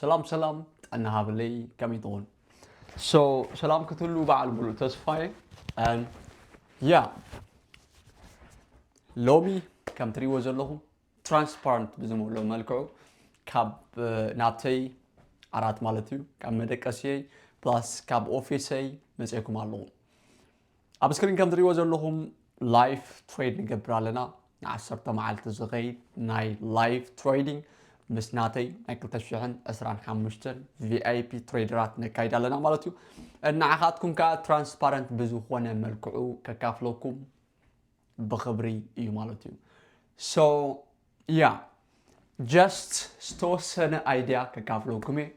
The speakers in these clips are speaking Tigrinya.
ሰላም ሰላም፣ ጥዕና ሃብለይ፣ ከመይ ትኾን? So ሰላም ክትህሉ በዓል ሙሉእ ተስፋዬ። And yeah፣ ሎሚ ከም ትሪእዎ ዘለኹም ትራንስፓረንት ብዝመልኦ መልክዑ ካብ ናተይ ዓራት ማለት እዩ፣ ካብ መደቀስየይ ፕላስ ካብ ኦፊሰይ መፅእኩም ኣለኹ። ኣብ ስክሪን ከም ትሪእዎ ዘለኹም ላይፍ ትሬድ ንገብር ኣለና። ንዓሰርተ መዓልቲ ዝኸይድ ናይ ላይፍ ትሬዲንግ ምስ ናተይ ናይ ክልተ ሽሕን ዕስራን ሓሙሽተን ቪኣይፒ ትሬደራት ነካይድ ኣለና ማለት እዩ። ንዓኻትኩም ከዓ ትራንስፓረንት ብዝኾነ መልክዑ ከካፍለኩም ብኽብሪ እዩ ማለት እዩ። So yeah, just ዝተወሰነ ኣይድያ ከካፍለኩም እየ።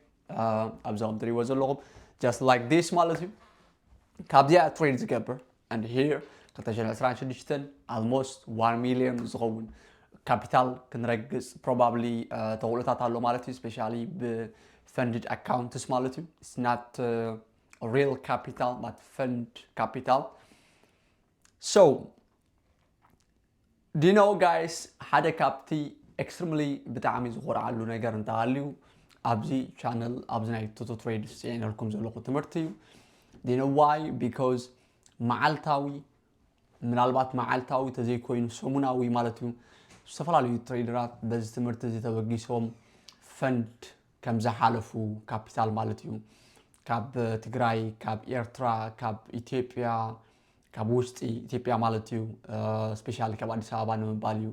ኣብዛ ከም ትሪእዎ ዘለኹም just like this ማለት እዩ። ካብዚኣ ትሬድ ዝገብር and here ክልተ ሽሕን ዕስራን ሽዱሽተን almost one million ዝኸውን ካፒታል ክንረግፅ probably ተኽእሎታት ኣሎ ማለት እዩ። Especially ብ funded accounts ማለት እዩ። It's not real capital but fund capital. So do you know guys፣ ሓደ ካብቲ extremely ብጣዕሚ ዝኾርዓሉ ነገር እንተሃልዩ ኣብዚ ቻነል ኣብዚ ናይ ቶቶ ትሬድ ፅዒነልኩም ዘለኹ ትምህርቲ እዩ። Do you know why? Because መዓልታዊ፣ ምናልባት መዓልታዊ ተዘይኮይኑ ሰሙናዊ ማለት እዩ፣ ዝተፈላለዩ ትሬደራት በዚ ትምህርቲ እዚ ተበጊሶም ፈንድ ከም ዝሓለፉ፣ ካፒታል ማለት እዩ፣ ካብ ትግራይ፣ ካብ ኤርትራ፣ ካብ ኢትዮጵያ፣ ካብ ውሽጢ ኢትዮጵያ ማለት እዩ። ስፔሻሊ ካብ ኣዲስ ኣበባ ንምባል እዩ።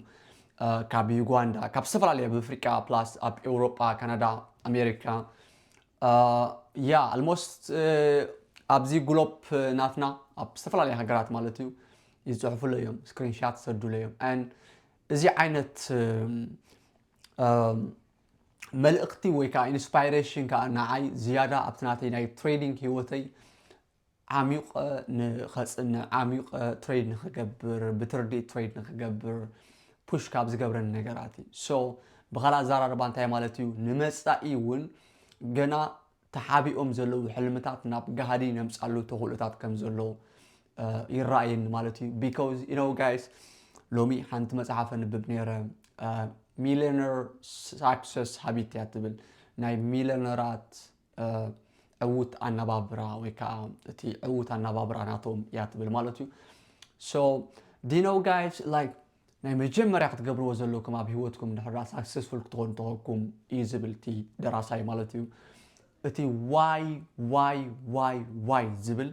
ካብ ዩጋንዳ፣ ካብ ዝተፈላለየ ኣብ ኣፍሪቃ ፕላስ ኣብ ኤውሮጳ፣ ካናዳ፣ ኣሜሪካ፣ ያ ኣልሞስት ኣብዚ ግሎፕ ናትና ኣብ ዝተፈላለየ ሃገራት ማለት እዩ ይፅሕፉለ እዮም፣ ስክሪንሻት ይሰዱለ እዮም። And እዚ ዓይነት መልእኽቲ ወይ ከዓ ኢንስፓይሬሽን ከዓ ንዓይ ዝያዳ ኣብቲ ናተይ ናይ ትሬዲንግ ህይወተይ ዓሚቐ ንኸፅንዕ፣ ዓሚቐ ትሬድ ንኽገብር፣ ብትርድኢት ትሬድ ንኽገብር ፑሽ ካብ ዝገብረኒ ነገራት እዩ። So ብኻልእ ኣዘራርባ እንታይ ማለት እዩ? ንመፃኢ እውን ገና ተሓቢኦም ዘለዉ ሕልምታት ናብ ጋህዲ ነምፃሉ ተኽእሎታት ከም ዘሎ ይረኣየኒ ማለት እዩ። Because you know guys፣ ሎሚ ሓንቲ መፅሓፍ ኣንብብ ነይረ፣ ሚሊዮነር ሳክሰስ ሃቢት እያ ትብል። ናይ ሚሊዮነራት ዕዉት ኣነባብራ ወይ ከዓ እቲ ዕዉት ኣነባብራ ናቶም እያ ትብል ማለት እዩ። So do you know guys, like ናይ መጀመርያ ክትገብርዎ ዘለኩም ኣብ ህይወትኩም እንድሕር ሳክሰስፉል ክትኾኑ ተኾንኩም እዩ ዝብል እቲ ደራሳይ ማለት እዩ። እቲ ዋይ ዋይ ዋይ ዋይ ዝብል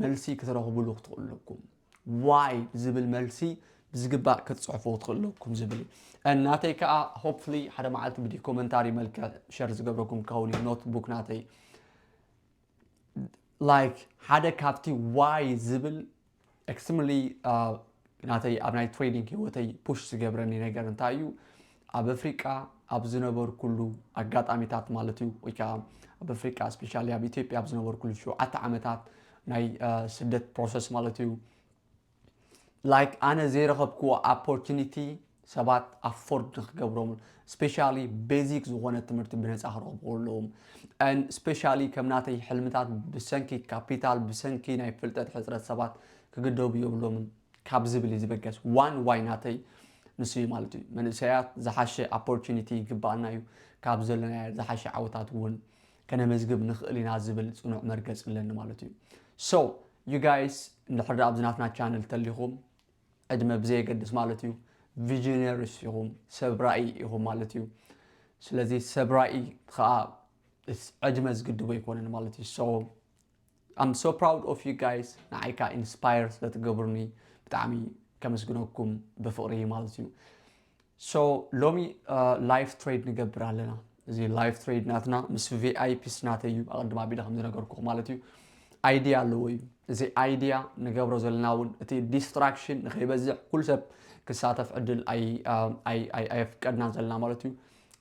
መልሲ ክትረኽብሉ ክትኽእሉ ኣለኩም። ዋይ ዝብል መልሲ ብዝግባእ ክትፅሕፉ ክትኽእሉ ኣለኩም ዝብል እዩ። ናተይ ከዓ ሆፕፍሊ ሓደ መዓልቲ ብዶኮመንታሪ መልክዕ ሸር ዝገብረኩም ክኸውን እዩ። ኖትቡክ ናተይ ላይክ ሓደ ካብቲ ዋይ ዝብል ኤክስትሪምሊ ናተይ ኣብ ናይ ትሬዲንግ ህይወተይ ፑሽ ዝገብረኒ ነገር እንታይ እዩ? ኣብ ኣፍሪቃ ኣብ ዝነበርኩሉ ኣጋጣሚታት ማለት እዩ፣ ወይ ከዓ ኣብ ኣፍሪቃ ስፔሻሊ ኣብ ኢትዮጵያ ኣብ ዝነበርኩሉ ሸውዓተ ዓመታት ናይ ስደት ፕሮሰስ ማለት እዩ፣ ላይክ ኣነ ዘይረኸብክዎ ኦፖርቹኒቲ ሰባት ኣፎርድ ንክገብሮም፣ ስፔሻሊ ቤዚክ ዝኾነ ትምህርቲ ብነፃ ክረኽቡ ኣለዎም። ስፔሻሊ ከም ናተይ ሕልምታት ብሰንኪ ካፒታል ብሰንኪ ናይ ፍልጠት ሕፅረት ሰባት ክግደቡ የብሎምን ካብ ዝብል እዩ ዝበገስ። ዋን ዋይ ናተይ ንሱ እዩ ማለት እዩ። መንእሰያት ዝሓሸ ኦፖርቹኒቲ ይግባኣና እዩ፣ ካብ ዘለናዮ ዝሓሸ ዓወታት እውን ከነመዝግብ ንኽእል ኢና ዝብል ፅኑዕ መርገፂ ኣለኒ ማለት እዩ። So you guys፣ እንድሕር ደኣ ኣብዚ ናትና ቻነል ተሊኹም ዕድመ ብዘየገድስ ማለት እዩ ቪዥነሪስ ኢኹም፣ ሰብ ራእይ ኢኹም ማለት እዩ። ስለዚ ሰብ ራእይ ከዓ ዕድመ ዝግድቦ ኣይኮነን ማለት እዩ። So I'm so proud of you guys። ንዓይ ከዓ ኢንስፓየር ስለትገብሩኒ ብጣዕሚ ከመስግነኩም ብፍቕሪ ማለት እዩ። So ሎሚ ላይፍ ትሬድ ንገብር ኣለና። እዚ ላይፍ ትሬድ ናትና ምስ ቪኣይፒስ ናተይ እዩ፣ ኣቐድም ኣቢለ ከም ዝነገርኩኹም ማለት እዩ። ኣይድያ ኣለዎ እዩ። እዚ ኣይድያ ንገብሮ ዘለና እውን እቲ ዲስትራክሽን ንኸይበዝሕ ኩሉ ሰብ ክሳተፍ ዕድል ኣይ- ኣይ- ኣይ- ኣየፍቀድናን ዘለና ማለት እዩ።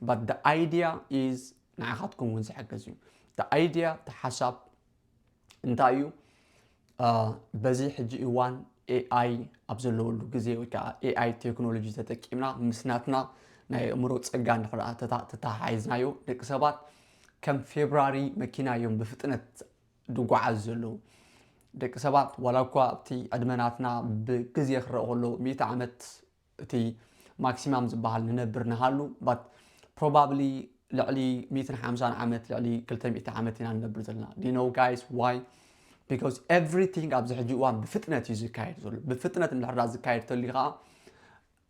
But the idea is ንዓኻትኩም እውን ዝሕግዝ እዩ። The idea፣ እቲ ሓሳብ እንታይ እዩ? በዚ ሕጂ እዋን ኤኣይ ኣብ ዘለወሉ ግዜ ወይ ከዓ ኤኣይ ቴክኖሎጂ ተጠቂምና ምስ ናትና ናይ ኣእምሮ ፀጋ እንድሕር ተተሓሒዝናዮ፣ ደቂ ሰባት ከም ፌብራሪ መኪና እዮም ብፍጥነት ዝጓዓዙ ዘለዉ። ደቂ ሰባት ዋላ እኳ ኣብቲ ዕድመ ናትና ብግዜ ክረአ ከሎ ሚእቲ ዓመት እቲ ማክሲማም ዝበሃል ንነብር ንሃሉ፣ but ፕሮባብሊ ልዕሊ ሚእትን ሓምሳን ዓመት፣ ልዕሊ ክልተ ሚእቲ ዓመት ኢና ንነብር ዘለና። Do you know, guys, why? Because everything ኣብዚ ሕጂ እዋን ብፍጥነት እዩ ዝካየድ ዘሎ። ብፍጥነት እንድሕር ዳ ዝካየድ ተልዩ ከዓ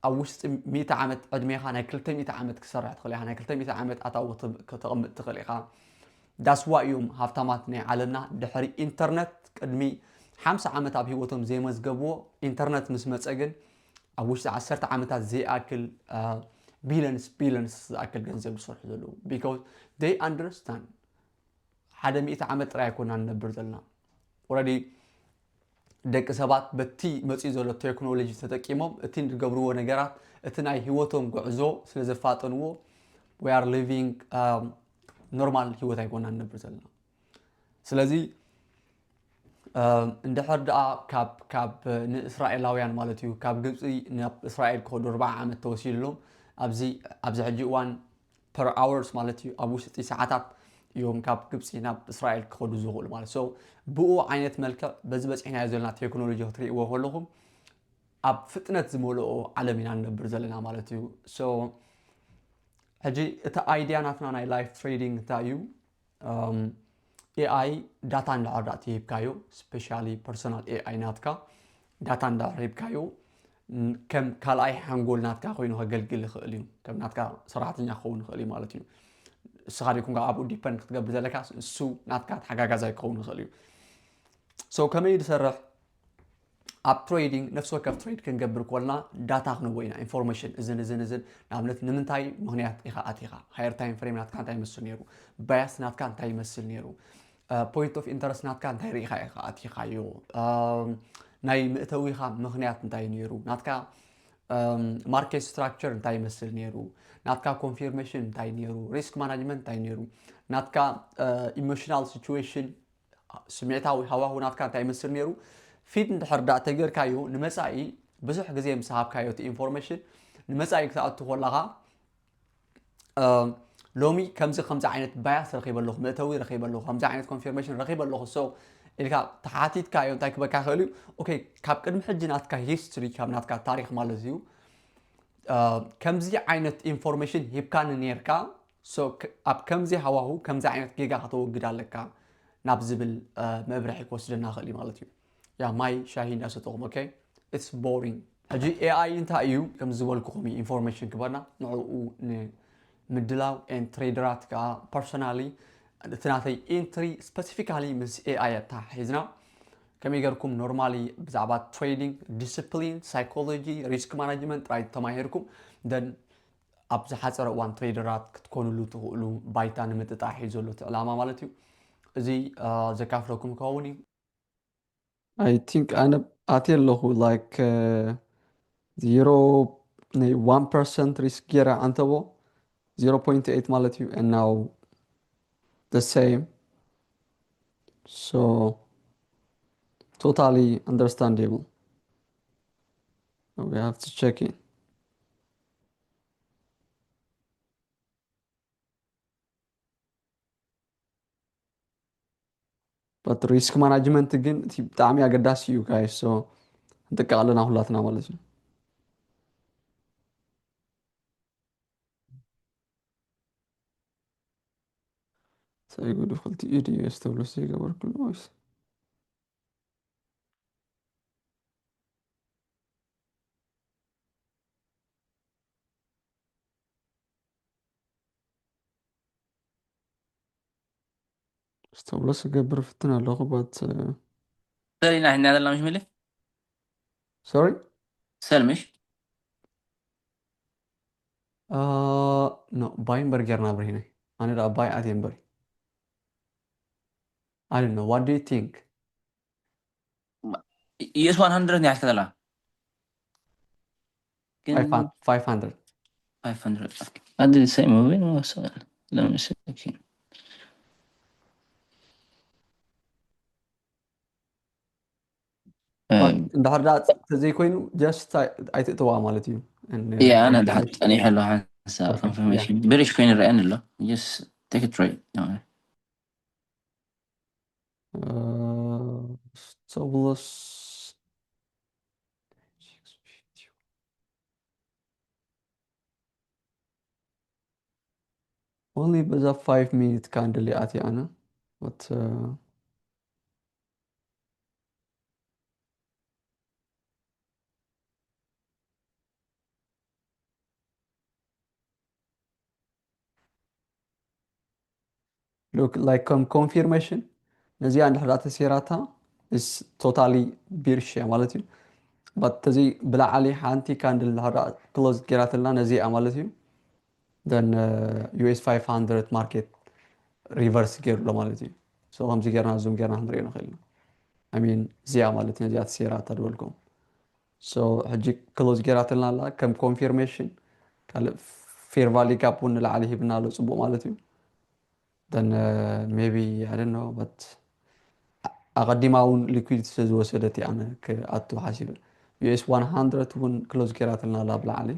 ኣብ ውሽጢ ሚእቲ ዓመት ዕድሜኻ ናይ ክልተ ሚእቲ ዓመት ክሰርሕ ትኽእል ኢኻ። ናይ ክልተ ሚእቲ ዓመት ኣታዊ ክተ- ከተቐምጥ ትኽእል ኢኻ። That's why እዮም ሃብታማት ናይ ዓለምና ድሕሪ ኢንተርነት ቅድሚ ሓምሳ ዓመት ኣብ ህይወቶም ዘይመዝገብዎ፣ ኢንተርነት ምስ መፀ ግን ኣብ ውሽጢ ዓሰርተ ዓመታት ዘይኣክል ቢሊንስ ቢሊንስ ዝኣክል ገንዘብ ዝሰርሑ ዘለዉ። Because they understand ሓደ ሚእቲ ዓመት ጥራይ ኣይኮና ንነብር ዘለና። Already ደቂ ሰባት በቲ መፅኡ ዘሎ ቴክኖሎጂ ተጠቂሞም እቲ ዝገብርዎ ነገራት፣ እቲ ናይ ህይወቶም ጉዕዞ ስለ ዘፋጠንዎ፣ we are living normal ህይወት ኣይኮና ንነብር ዘለና። ስለዚ እንድሕር ደኣ ካብ ካብ ንእስራኤላውያን ማለት እዩ፣ ካብ ግብፂ ናብ እስራኤል ክኸዱ ኣርባዓ ዓመት ተወሲድሎም፣ ኣብዚ ኣብዚ ሕጂ እዋን per hours ማለት እዩ፣ ኣብ ውሽጢ ሰዓታት እዮም ካብ ግብፂ ናብ እስራኤል ክኸዱ ዝኽእሉ ማለት። So ብኡ ዓይነት መልክዕ በዚ በፂሕናዮ ዘለና ቴክኖሎጂ ክትርእይዎ ከለኹም ኣብ ፍጥነት ዝመልኦ ዓለም ኢና ንነብር ዘለና ማለት እዩ። So ሕጂ እቲ ኣይድያ ናትና ናይ ላይፍ ትሬዲንግ እንታይ እዩ? ኤኣይ ዳታ እንዳዕር ዳኣ ሂብካዮ፣ ስፔሻሊ ፐርሶናል ኤኣይ ናትካ ዳታ እንዳዕር ሂብካዮ፣ ከም ካልኣይ ሓንጎል ናትካ ኮይኑ ከገልግል ይኽእል እዩ። ከም ናትካ ሰራሕተኛ ክኸውን ይኽእል እዩ ማለት እዩ። እስኻ ደይኮንካ ኣብኡ ዲፐንድ ክትገብር ዘለካ፣ እሱ ናትካ ተሓጋጋዛይ ክኸውን ይኽእል እዩ። So ከመይ ዝሰርሕ ኣብ ትሬዲንግ፣ ነፍሲ ወከፍ ትሬድ ክንገብር ኮልና ዳታ ክንቦ ኢና፣ ኢንፎርሜሽን፣ እዝን እዝን እዝን። ንኣብነት ንምንታይ ምክንያት ኢኻ ኣቲኻ፣ ሃየር ታይም ፍሬም ናትካ እንታይ ይመስል ነይሩ፣ ባያስ ናትካ እንታይ ይመስል ነይሩ፣ ፖይንት ኦፍ ኢንተረስት ናትካ እንታይ ሪኢኻ ኢኻ ኣቲኻዮ፣ ናይ ምእተዊኻ ምክንያት እንታይ ነይሩ፣ ናትካ ማርኬት ስትራክቸር እንታይ ይመስል ነይሩ፣ ናትካ ኮንፊርሜሽን እንታይ ነይሩ፣ ሪስክ ማናጅመንት እንታይ ነይሩ፣ ናትካ ኢሞሽናል ሲቹዌሽን፣ ስምዒታዊ ሃዋሁ ናትካ እንታይ ይመስል ነይሩ፣ ፊድ እንድሕር ዳ ተገርካዮ፣ ንመፃኢ ብዙሕ ግዜ ምስ ሃብካዮ እቲ ኢንፎርሜሽን፣ ንመፃኢ ክትኣቱ ከለኻ ሎሚ ከምዚ ከምዚ ዓይነት ባያስ ረኺበ ኣለኹ፣ መእተዊ ረኺበ ኣለኹ፣ ከምዚ ዓይነት ኮንፊርሜሽን ረኺበ ኣለኹ፣ so ኢልካ ተሓቲትካዮ እንታይ ክበካ ይኽእል እዩ? ኦኬ፣ ካብ ቅድሚ ሕጂ ናትካ ሂስትሪ፣ ካብ ናትካ ታሪክ ማለት እዩ፣ ከምዚ ዓይነት ኢንፎርሜሽን ሂብካኒ ነርካ፣ so ኣብ ከምዚ ሃዋሁ ከምዚ ዓይነት ጌጋ ከተወግድ ኣለካ ናብ ዝብል መብርሒ ክወስደና ይኽእል እዩ ማለት እዩ። ያ ማይ ሻሂ እንዳሰተኹም፣ ኦኬ? It's boring። ሕጂ ኤኣይ እንታይ እዩ? ከም ዝበልኩኹም እዩ፣ ኢንፎርሜሽን ክበና ንዕኡ ንምድላው and ትሬደራት ከዓ ፐርሶናሊ እቲ ናተይ ኤንትሪ ስፐሲፊካሊ ምስ ኤኣይ ኣተሓሒዝና ከመይ ገርኩም ኖርማሊ ብዛዕባ ትሬዲንግ ዲስፕሊን፣ ሳይኮሎጂ፣ ሪስክ ማናጅመንት ጥራይ ተማሂርኩም then ኣብ ዝሓፀረ እዋን ትሬደራት ክትኮኑሉ ትኽእሉ ባይታ ንምጥጣሕ እዩ ዘሎ እቲ ዕላማ ማለት እዩ። እዚ ዘካፍለኩም ክኸውን እዩ። I think ኣነ ኣትየ ኣለኹ like ዜሮ ናይ one percent ሪስክ ገይረ ዓንተቦ zero point eight ማለት እዩ and now the same so totally understandable we have to check in but risk management ግን እቲ ብጣዕሚ ኣገዳሲ እዩ guys so ንጥቀቕ ኣለና ኩላትና ማለት እዩ ሰይጉ difficulty እዩ ድዩ ስተብሎ ዘይገበርኩሉ ወይስ ስተብሎ ስገብር ፍትን ኣለኹ but ሰሊና ሂና ዘላ ምሽ ምልፍ sorry ሰል ምሽ uh, no ባይ እምበር ጌርና ብርሂነ ኣነ ደኣ ባይ ኣትየ እምበር I don't know what do you think US one hundred ኒያ ትከተላ ግን 500 500 I did the same movie no so let me see okay እንድሕር ዳ ተዘይኮይኑ just ኣይትእተዋ ማለት እዩ yeah ኣነ ድሓር ጸኒሐ ኣለኹ ሓንሳብ confirmation ብሪሽ ኮይኑ ይረኣየኒ ኣሎ just take it right Stop loss. Only በዛ five minute candle ኣትየ ኣነ። But look like ከም confirmation ነዚኣ እንድሕር ተሰይራታ is totally bearish እያ ማለት እዩ። But እዚ ብላዕሊ ሓንቲ candle እንድሕር close ገይራትልና ነዚኣ ማለት እዩ። Then US five hundred market reverse ገይሩ ኣሎ ማለት እዩ። So ከምዚ ጌርና zoom ጌርና ክንሪኦ ንኽእል ኢና። I mean እዚኣ ማለት ነዚኣ ተሰይራታ ዝበልኩም። So ሕጂ close ገይራትልና ኣላ ከም confirmation። ካልእ fair value gap እውን ንላዕሊ ሂብና ኣሎ፣ ፅቡቅ ማለት እዩ። Then maybe I don't know but ኣቐዲማ እውን liquidity ስለ ዝወሰደት እየ ኣነ ክኣቱ ሓሲበ። US one hundred እውን close ገይራትልና ኣላ ብላዕሊ።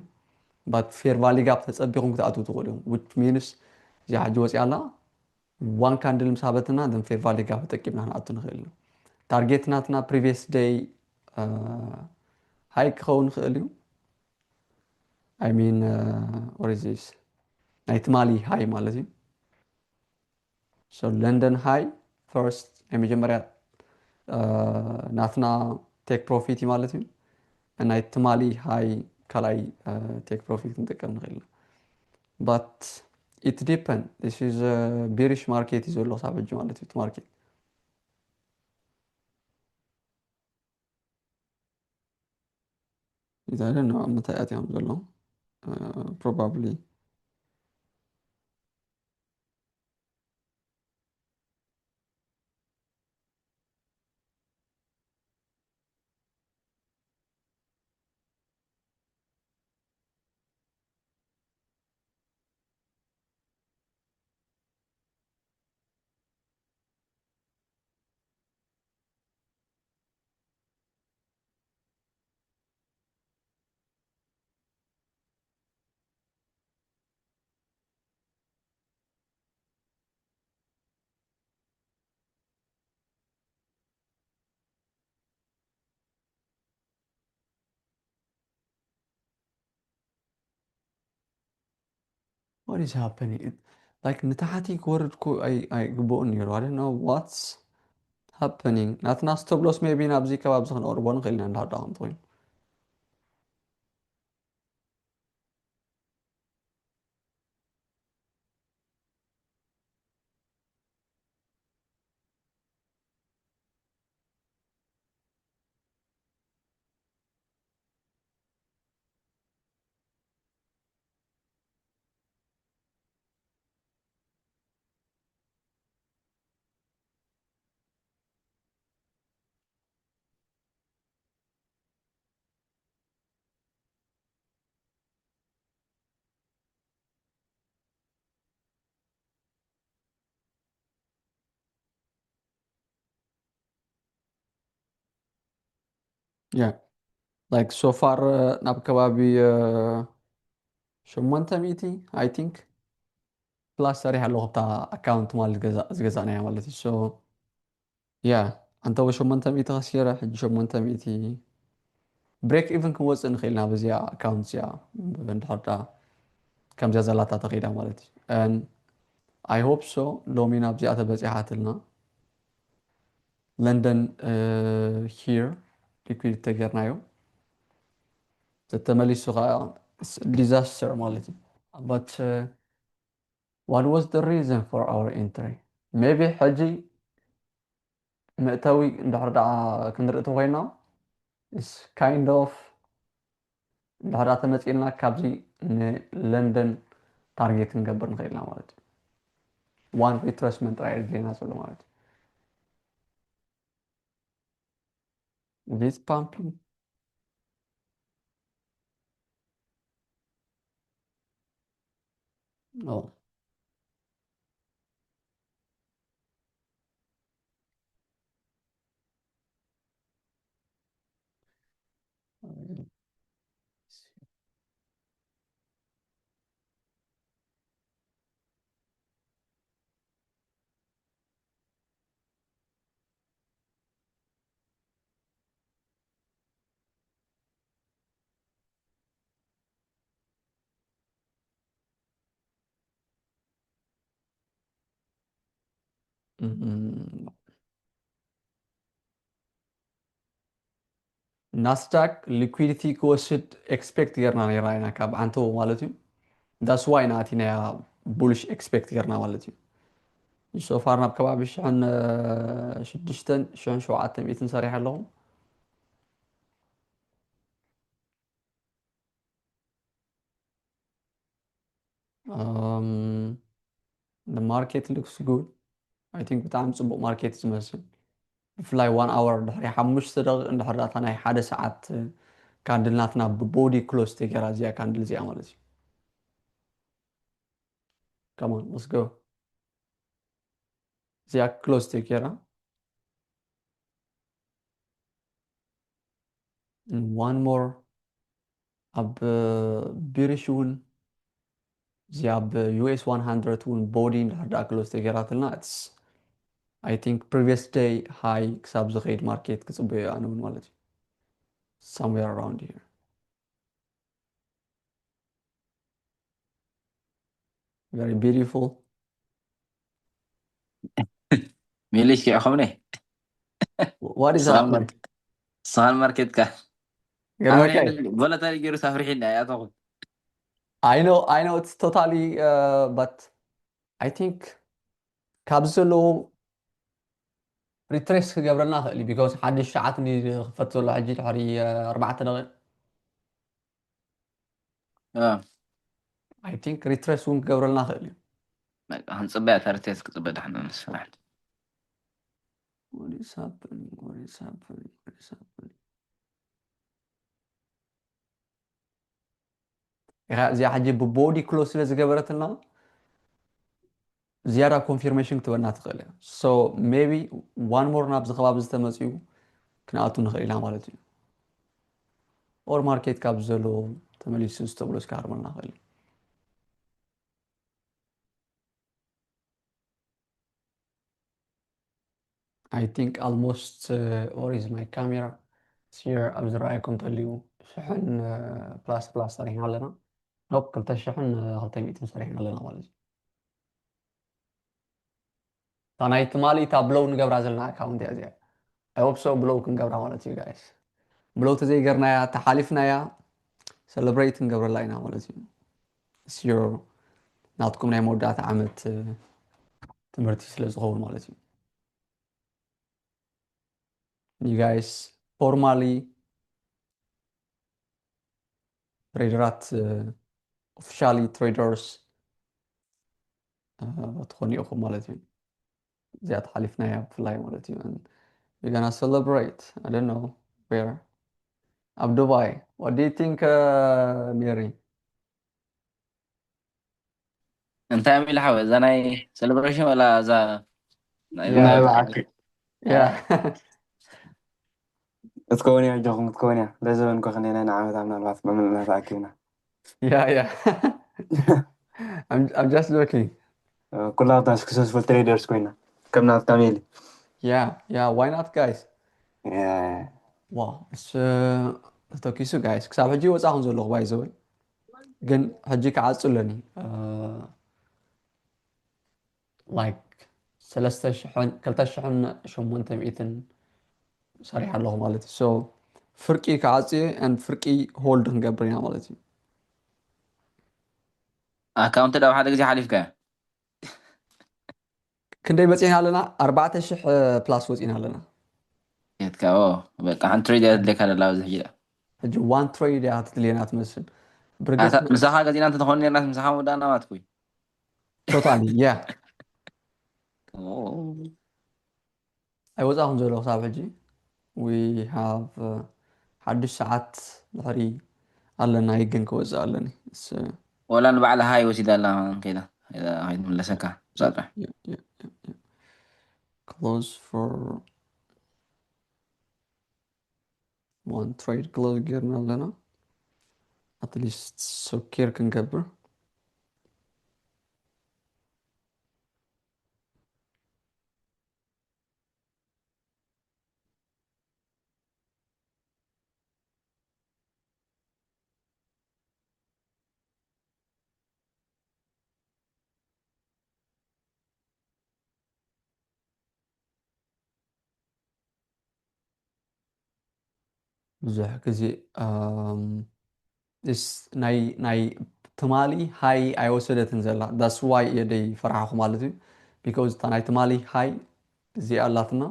But fair value gap ተፀቢኹም ክትኣትዉ ትኽእሉ እዮም። Which means እዚኣ ሕጂ ወፂኣ ኣላ፣ one candle ምስ ሃበትና then fair value gap ተጠቂምና ክንኣቱ ንኽእል ኢና። Target ናትና previous day high ክኸውን ይኽእል እዩ። I mean what is this? ናይ ትማሊ high ማለት እዩ። So London high first ናይ መጀመርያ ናትና take profit እዩ ማለት እዩ። ናይ ትማሊ high ካልኣይ take profit ክንጥቀም ንኽእል ኢና። But it depend, this is bearish market እዩ ዘሎ ክሳብ ሕጂ ማለት እዩ እቲ market። I don't know ኣብ ምንታይ ኣትዮም ዘለዉ። Probably What is happening? Like ንታሕቲ ክወርድ እኮ ኣይግብኦን ነይሩ። I don't know what's happening። ናትና stop loss maybe ናብዚ ከባቢ እዚ ክንቐርቦ ንኽእል ኢና እንዳዳኸም ትኾይኑ። Yeah, like so far ናብ ከባቢ ሸሞንተ ሚእቲ I think plus ሰሪሕ ኣለኹ ኣብታ account ማለት ዝገዛእናያ ማለት እዩ። So yeah፣ ኣንተወ ሸሞንተ ሚእቲ ከሲረ ሕጂ ሸሞንተ ሚእቲ break even ክንወፅእ ንኽእል ኢና በዚኣ account እዚኣ እንድሕር ከምዚኣ ዘላታ ተኸይዳ ማለት እዩ። I hope so ሎሚ ናብዚኣ ተበፂሓትልና። London here liquid ተጌርናዮ ተተመሊሱ ከዓ disaster ማለት እዩ። But what was the reason for our entry? Maybe ሕጂ መእተዊ እንድሕር ደኣ ክንርኢ ተኮይና is kind of እንድሕር ደኣ ተመፂእልና ካብዚ ንለንደን target ክንገብር ንኽእል ኢና ማለት እዩ። One retracement ጥራይ ኣድልየና ዘሎ ማለት እዩ። This pumping. Oh. ናስዳክ ሊኩዊዲቲ ክወስድ ኤክስፔክት ጌርና ነይራ ኢና ካብ ዓንተቦ ማለት እዩ። ዳስ ዋይ ናቲናያ ቡልሽ ኤክስፔክት ጌርና ማለት እዩ። ሶፋር ናብ ከባቢ ሽሕን ሽዱሽተን ሽሕን ሸውዓተ ሚእትን ሰሪሐ ኣለኹ። Um, the market looks good. I think ብጣዕሚ ፅቡቅ ማርኬት ዝመስል ብፍላይ ዋን ኣወር ድሕሪ ሓሙሽተ ደቂቅ እንድሕር ዳታ ናይ ሓደ ሰዓት ካንድል ናትና ብቦዲ ክሎዝ ተገይራ እዚኣ ካንድል እዚኣ ማለት እዩ። Come on, let's go. እዚኣ ክሎዝ ተገይራ one more ኣብ ቢሪሽ እውን እዚ ኣብ ዩኤስ ዋን ሃንድረድ እውን ቦዲ እንድሕር ደኣ ክሎዝ ተገይራትልና it's I think previous day high ክሳብ ዝኸይድ ማርኬት ክፅበዮ ኣነ እውን ማለት እዩ somewhere around here very beautiful ሚሊሽ ኪዕኹምኒ what is up man? ስኻን ማርኬትካ You're okay. ቮለታይል ገይሩ ሳፍሪሒና ያተኹም I know, I know it's totally, uh, but I think ካብዚ ዘለዎ ሪትሬስ ክገብረልና ክእል እዩ because ሓድሽ ሰዓት እንዲ ክፈት ዘሎ ሕጂ ድሕሪ ኣርባዕተ ደቂቅ I think ሪትሬስ እውን ክገብረልና ክእል እዩ ክንፅበያ ተርቴስ ክፅበ ዳሕና ንስራሕ What is happening? What is happening? What is happening? እዚኣ ሕጂ ብቦዲ ክሎዝ ስለ ዝገበረትና ዝያዳ ኮንፊርሜሽን ክትበና ትኽእል እያ so maybe one more ናብዚ ከባቢ ዝተመፅኡ ክንኣቱ ንኽእል ኢና ማለት እዩ or ማርኬት ካብ ዘሎ ተመሊሱ ዝተብሎ እስካርመልና ክእል I think almost uh, or is my camera here ኣብ ዝረኣየኩም ተልዩ ሽሕን ፕላስ ፕላስ ሰሪሕና ኣለና ኖፕ ክልተ ሽሕን ክልተ ሚእትን ሰሪሕና ኣለና ማለት እዩ እታ ናይ ትማሊ እታ ብሎው ንገብራ ዘለና ኣካውንት እያ እዚኣ I hope so ብሎው ክንገብራ ማለት እዩ ጋይስ ብሎው ተዘይገርናያ ተሓሊፍናያ ሰለብሬት ክንገብረላ ኢና ማለት እዩ ስዮ ናትኩም ናይ መወዳእታ ዓመት ትምህርቲ ስለ ዝኸውን ማለት እዩ you guys formally ትሬደራት officially traders ትኾኑ ኢኹም ማለት እዩ እዚኣ ተሓሊፍናያ ብፍላይ ማለት እዩ we gonna celebrate I don't know where ኣብ ዱባይ what do you think uh, Mary እንታይ ሚል ሓወ እዛ ናይ ሴሌብሬሽን ወላ እዛ ናይ ናይ በዓል yeah ክትከውን እያ ኣጆኹም ክትከውን እያ ለዘበን ኮ ክንደና ንዓመት ምናልባት ብምልእና ተኣኪብና yeah yeah I'm, I'm just joking ኩላትና ስክሰስፉል ትሬደርስ ኮይና ከም ናትካ ሜሊ yeah yeah why not guys Yeah. wow እስ ተተኪሱ guys ክሳብ ሕጂ ወፃኹም ዘለኹ ባይዘወይ ግን ሕጂ ክዓፁ ኣለኒ like ሰለስተ ሽሕን ክልተ ሽሕን ሸሞንተ ሚእትን ሰሪሕ ኣለኹ ማለት እዩ so ፍርቂ ክዓፅየ and ፍርቂ ሆልድ ክንገብር ኢና ማለት እዩ ኣካውንት ዳብ ሓደ ግዜ ሓሊፍካ ክንደይ በፂሕና ኣለና ኣርባዕተ ሽሕ ፕላስ ወፂና ኣለና የትካ በቃ ሓንቲ ትሬድ እያ ትድለካ ደላ ኣብዚ ሕጂ ሕጂ ዋን ትሬድ እያ ትድልየና ትመስል ብርግጥ ምሳኻ ገዚና እንተተኾን ነርና ምሳኻ ወዳእና ማለት ኩይ ቶታሊ ያ ኣይወፃኹም ዘሎ ክሳብ ሕጂ we have ሓዱሽ ሰዓት ድሕሪ ኣለና ይግን ክወፅእ ኣለኒ ወላ ንባዕላ ሃይ ወሲዳ ኣላ ከይዳ ከይትምለሰካ ብዛጥራ close for one trade close ጌርና ኣለና at least ሰኪር ክንገብር ብዙሕ ግዜ ናይ ናይ ትማሊ ሃይ ኣይወሰደትን ዘላ። That's why እየ ደይ ፈርሓኹ ማለት እዩ። Because እታ ናይ ትማሊ ሃይ እዚኣ ኣላትና።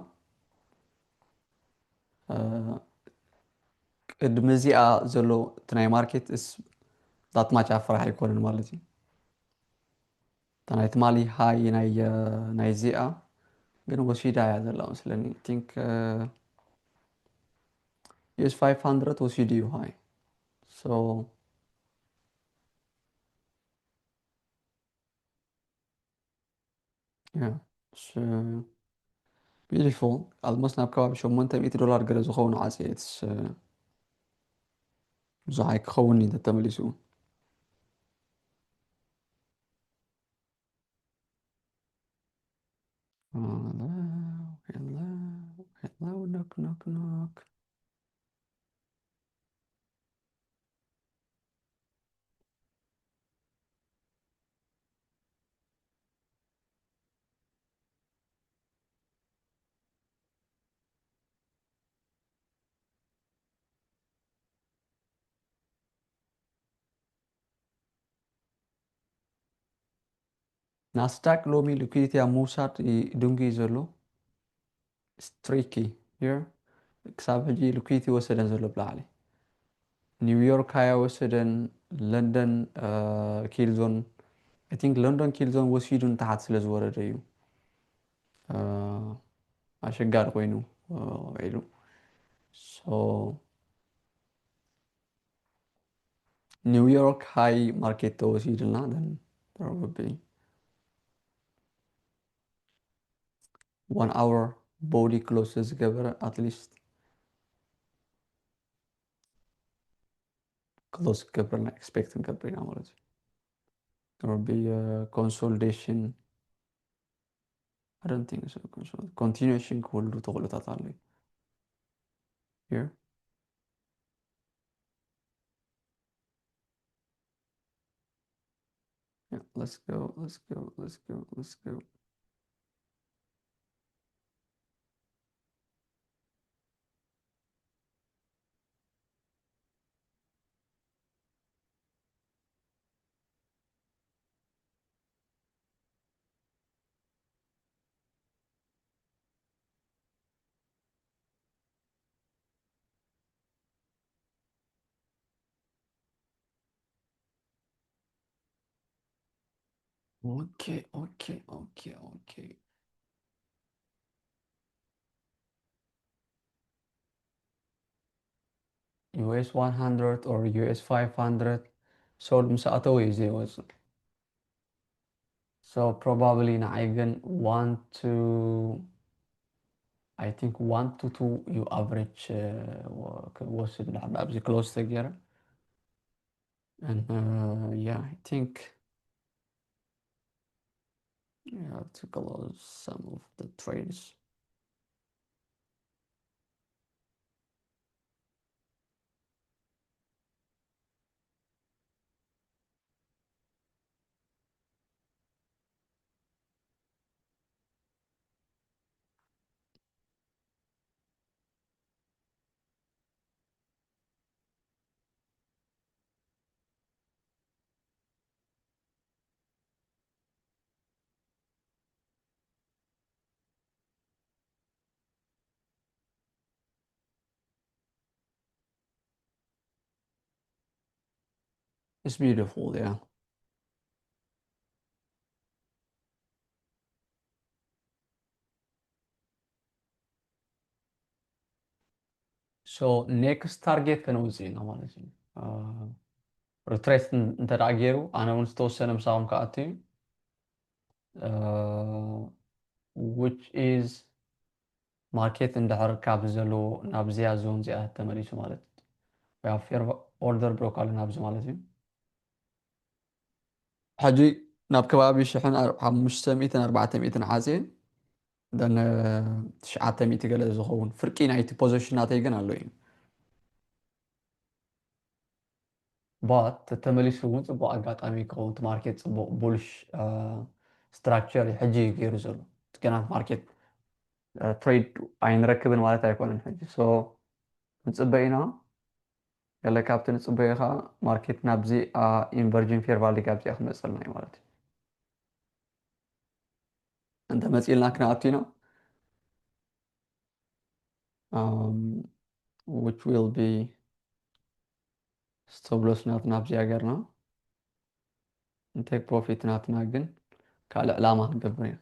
ቅድሚ እዚኣ ዘሎ እቲ ናይ ማርኬት ስ that much ኣፍራሕ ኣይኮነን ማለት እዩ። እታ ናይ ትማሊ ሃይ ናይ እዚኣ ግን ወሲዳ እያ ዘላ መስለኒ። I think US five hundred ወሲዱ እዩ ሃይ። So yeah, it's beautiful. Almost ናብ ከባቢ ሸሞንተ ሚእቲ ዶላር ገለ ዝኸውን ዓፂ። It's ብዙሕ ኣይክኸውን እዩ ተመሊሱ። Hello, hello, hello, knock, knock, knock. ናስዳቅ ሎሚ ሊኩዲቲ ኣብ ምውሳድ እዩ ድንጉ እዩ ዘሎ። It's tricky here። ክሳብ ሕጂ ሊኩዲቲ ወሰደን ዘሎ ብላዕሊ። ኒውዮርክ ሃይ ወሰደን፣ ለንደን ኪልዞን። I think ለንደን ኪልዞን ወሲዱ ንታሓት ስለ ዝወረደ እዩ ኣሸጋሪ ኮይኑ ውዒሉ። So ኒውዮርክ ሃይ ማርኬት ተወሲድልና፣ then probably one hour body close ዝገበረ at least close ክገብረልና expect ንገብር ኢና ማለት እዩ። There will be a consolidation. I don't think so. Continuation ክህሉ ተኽእሎታት ኣሎ እዩ። Here. Yeah, let's go, let's go, let's go, let's go. Okay, okay, okay, okay. US one hundred or US five hundred sold ምስ ኣተወ እዩ ዘይወፅእ። So probably ንዓይ ግን one to I think one to two እዩ average ክወስድ ድሕር ኣብዚ close ተገይረ። And uh, yeah, I think yeah, to close some of the trades. It's beautiful, yeah. So next target ከነውፅእ ኢና ማለት እዩ። Retrace እንተ ደኣ ገይሩ ኣነ እውን ዝተወሰነ ምሳኹም ክኣቱ እዩ። Which is ማርኬት እንድሕር ካብ ዘለዎ ናብዚኣ ዞን እዚኣ ተመሊሱ ማለት እዩ። We have fair order block ኣሎ ናብዚ ማለት እዩ። ሕጂ ናብ ከባቢ ሽሕን ሓሙሽተ ሚእትን ኣርባዕተ ሚእትን ዓፅየ then ትሽዓተ ሚእቲ ገለ ዝኸውን ፍርቂ ናይቲ position ናተይ ግን ኣሎ እዩ። But ተመሊሱ እውን ፅቡቅ ኣጋጣሚ ክኸውን እቲ ማርኬት ፅቡቅ bullish structure ሕጂ እዩ ገይሩ ዘሎ። ገና ማርኬት trade ኣይንረክብን ማለት ኣይኮነን። ሕጂ so ንፅበ ኢና። ገለ ካብቲ ንጽበዮ ከዓ ማርኬት ናብዚ inversion fair value gap እዚኣ ክመፀልና እዩ ማለት እዩ። እንተ መፂልና ክንኣቱ ኢና። Um, which will be stop loss ናትና ኣብዚኣ ገርና take profit ናትና ግን ካልእ ዕላማ ክንገብር ኢና።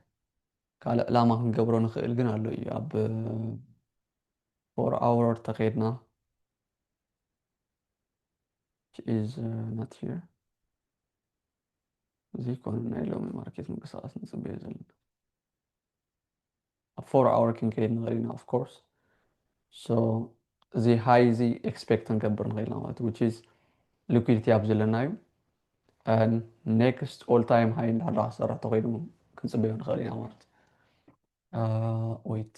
ካልእ ዕላማ ክንገብሮ ንኽእል ግን ኣሎ እዩ። ኣብ four hour ተኸይድና is not here። እዚ ኮነ ናይ ሎሚ ማርኬት ምንቅስቃስ ንፅበዮ ዘለና። ኣብ four hour ክንከይድ ንኽእል ኢና of course። So እዚ high እዚ expect ክንገብር ንኽእል ኢና ማለት which is liquidity ኣብ ዘለና እዩ። And next all time high እንዳሕዳ ክሰርሕ ተኾይኑ ክንፅበዮ ንኽእል ኢና ማለት እዩ። Uh, wait.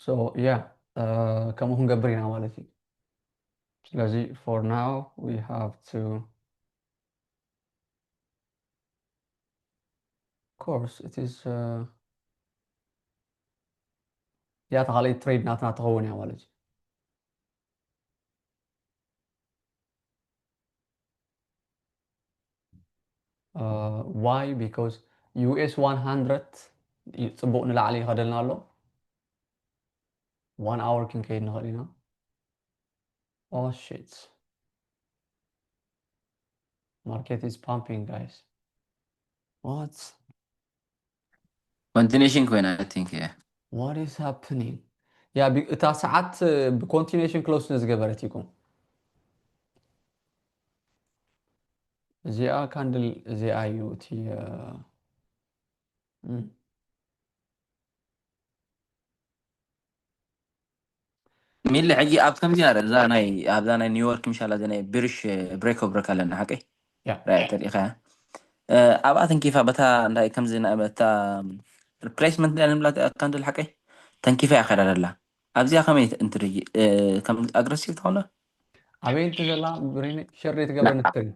So yeah, uh, ከምኡ ክንገብር ኢና ማለት እዩ። ስለዚ for now we have to course it is uh, ያታ ካልኣይ ትሬድ ናትና ትኸውን እያ ማለት እዩ። Uh, why? Because US one hundred ጽቡቕ ንላዕሊ ይኸደልና ኣሎ። One hour ክንከይድ ንኽእል ኢና። Oh shit. Market is pumping, guys. What? Continuation ኮይና I think yeah. What is happening? ያ እታ ሰዓት ብኮንቲኒሽን ክሎስ ስለ ዝገበረት ይኩም። እዚኣ ካንድል እዚኣ እዩ እቲ ሚሊ ሕጂ ኣብ ከምዚ ኣረ እዛ ናይ ኣብዛ ናይ ኒውዮርክ ምሻላ እዛ ናይ ብሪሽ ብሬክ ኦቨር ኣለና ሓቀይ ያ ራእያ ተሪኢኻ ኣብኣ ተንኪፋ በታ እንታይ ከምዚ በታ ሪፕሌስመንት ናይ ንምላት ካንድል ሓቀይ ተንኪፋ እያ ከዳ ደላ ኣብዚኣ ከመይ እንትሪ ከም ኣግረሲቭ ትኾነ ኣበይ እንት ዘላ ብሬን ሸር ትገብር ንትሪ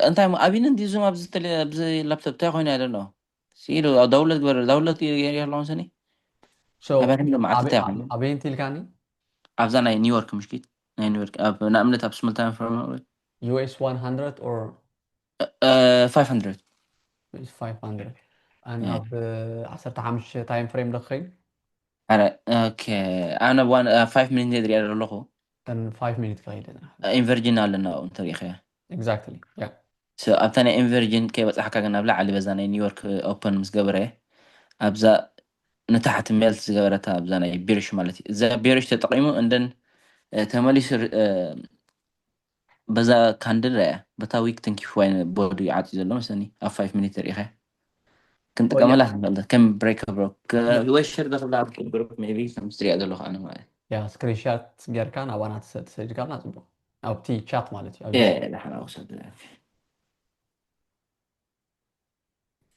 እንታይ ኣቢን እንዲ ዙም ኣብዚ ላፕቶፕ እንታይ ኮይኑ ያለ ነው ሲሉ ዳውለት ግበር ዳውለት የለውን ሰኒ So ኣባን መዓልቲ ኣበይ እንት ኢልካኒ ኣብዛ ናይ ኒውዮርክ ምሽኪት ናይ ኒውዮርክ ኣብ ንኣብነት ኣብ ስምልታን ፍረም US one hundred or five hundred US five hundred and Yeah. ኣብ ዓሰርተ ሓሙሽተ ታይም ፍሬም ዶ ክኸይድ ኣረ ኦኬ ኣነ ዋን ፋይቭ ሚኒት ድሪያ ዘለኹ ን ፋይቭ ሚኒት ክኸይድ ኢንቨርጂን ኣለና ኣብኡ እንተሪኢኸያ exactly yeah So ኣብታ ናይ ኢንቨርጂን ከይበፃሕካ ግን ኣብ ላዕሊ በዛ ናይ ኒውዮርክ ኦፐን ምስ ገበረ ኣብዛ ንታሕቲ ሜልት ዝገበረታ ኣብዛ ናይ ቢሪሽ ማለት እዩ እዛ ቢሪሽ ተጠቂሙ እንደን ተመሊሱ በዛ ካንድል ያ በታ ዊክ ተንኪፍዋይ ቦዲ ዓፅዩ ዘሎ መስለኒ ኣብ ፋይቭ ሚኒት ርኢኸ ክንጥቀመላ ክንኽእል ከም ብሬክ ብሮ ወይ ሸር ዘኽብላ ኣብ ግሩፕ ሜይ ቢ ከም ዝሪኣ ዘለኹ ኣነ ማለት ያ ስክሪንሻት ጌርካ ናባና ትሰድካልና ፅቡቅ ኣብቲ ቻት ማለት እዩ የ ዳሕና ውሰድ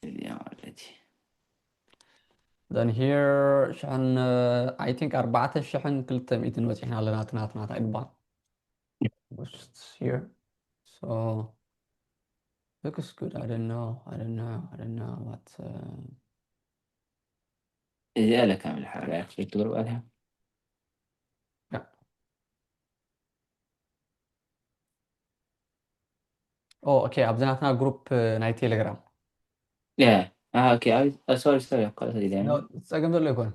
እዚኣ ማለት እዩ Then here ሽሕን I think ኣርባዕተ ሽሕን ክልተ ሚእትን በፂሕና ኣለና ትናትና እንታይ ግባር here so looks good I don't know I don't know I don't know what uh, እዚኣ ለካ ምልሓር ክትገብር ባልያ yeah. Oh okay ኣብዚ ናትና ግሩፕ ናይ ቴሌግራም ሶሪ ሶሪ ካልኦት ዲዛይን ጸገም ዘሎ ይኮን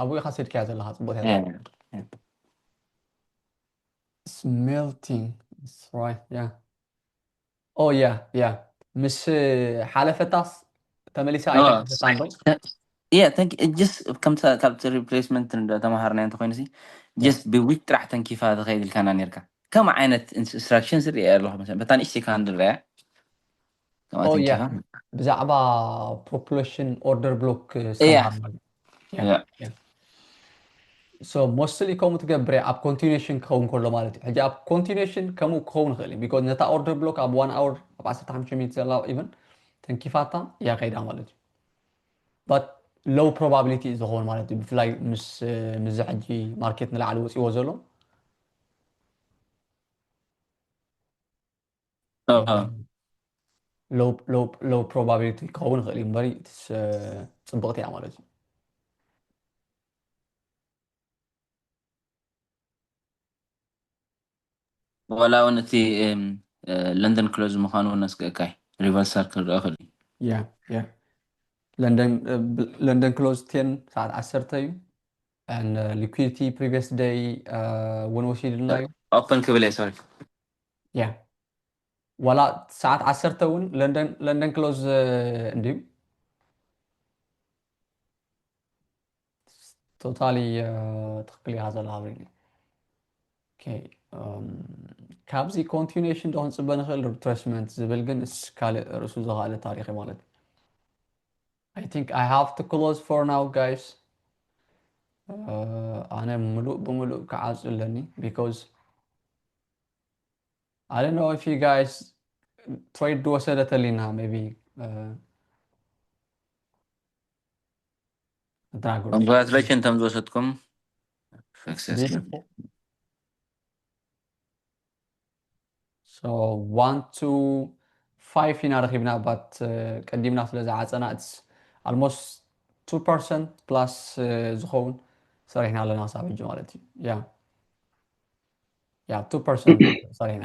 ኣብኡ ኢኻ ሰድካያ ዘለኻ ጽቡቅ Yeah. Smelting. That's right. Yeah. Oh yeah, yeah. ምስ ሓለፈታስ ተመሊሳ ኣይተሓፈታን ዶ? የ ተንክ ጅስ ከምቲ ካብቲ ሪፕሌስመንት ተማሃርና እንተኮይኑ ሲ ጀስት ብዊክ ጥራሕ ተንኪፋ ትኸይድ ኢልካና ነርካ ከም ዓይነት ኢንስትራክሽን ዝርአ ኣለኹ መሰለኝ በታ ንእሽተይ ካንድል ያ Oh yeah. ብዛዕባ ፖፑሌሽን ኦርደር ብሎክ Yeah. ሞስትሊ ከምኡ ትገብር እያ ኣብ ኮንቲኒሽን ክኸውን ከሎ ማለት እዩ ሕጂ ኣብ ኮንቲኒሽን ከምኡ ክኸውን ይኽእል እዩ ቢኮዝ ነታ ኦርደር ብሎክ ኣብ ዋን ኣወር ኣብ ዓሰርተ ሓሙሽተ ሚኒት ዘላ ኢቨን እንኪፋታ እያ ከይዳ ማለት እዩ። But low probability እዩ ዝኸውን ማለት እዩ። ብፍላይ ምስ ምስዚ ሕጂ ማርኬት ንላዕሊ ወፂዎ ዘሎ low low low probability ክኸውን ይኽእል እዩ እምበሪ it's, uh, ፅብቕቲ እያ ማለት እዩ። ዋላ እውን እቲ ለንደን ክሎዝ ምዃኑ እውን ኣስገእካይ ሪቨርሳል ክርአ ክእል yeah yeah ለንደን ለንደን ክሎዝ ቴን ሰዓት ዓሰርተ እዩ and uh, liquidity previous day እውን ወሲድና እዩ ኦፕን ክብል እየ ሶሪ yeah ዋላ ሰዓት ዓሰርተ እውን ለንደን ለንደን ክሎዝ እንድዩ totally ትኽክል ኢኻ ዘለኻ ብሪሊ ካብዚ continuation ዶ ክንፅበ ንኽእል retracement ዝብል ግን እስ ካልእ ርእሱ ዝኸኣለ ታሪኽ እዩ ማለት እዩ I think I have to close for now guys ኣነ ምሉእ ብምሉእ ክዓፁ ኣለኒ because I don't know if you guys trade ወሰደተሊና maybe uh, dragon congratulation እቶም ዝወሰድኩም success Beautiful. So one to five ኢና ረኺብና but uh, ቀዲምና ስለ ዝዓፀና it's almost two percent plus uh, ዝኸውን ሰሪሕና ኣለና ክሳብ ሕጂ ማለት እዩ yeah yeah two percent ሰሪሕና